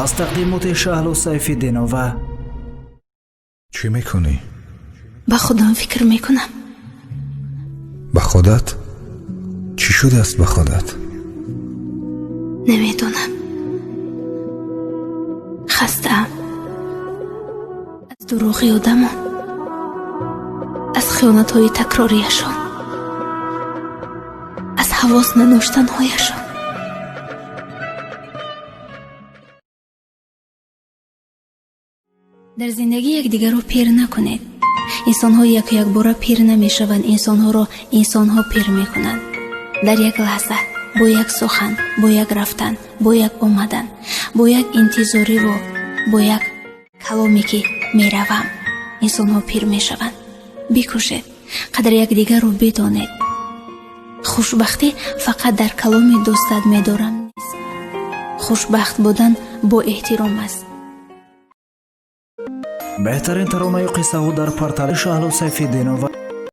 Аз тақдимоти Шаҳлу Сайфиддинова. Чӣ мекунӣ? Ба худам фикр мекунам. Ба худат? Чӣ шудааст ба худат? Намедонам, хастаам аз дурӯғи одамон, аз хиёнатҳои такрорияшон, аз ҳавос надоштанҳояшон. Дар зиндагӣ якдигарро пир накунед. Инсонҳо яку якбора пир намешаванд, инсонҳоро инсонҳо пир мекунанд. Дар як лаҳза, бо як сухан, бо як рафтан, бо як омадан, бо як интизориву бо як каломе, ки меравам, инсонҳо пир мешаванд. Бикӯшед, қадри якдигарро бидонед. Хушбахтӣ фақат дар каломи «дӯстат медорам» нест. Хушбахт будан бо эҳтиром аст. Беҳтарин таронаю қиссаҳо дар портали Шаҳлу Сайфиддинова.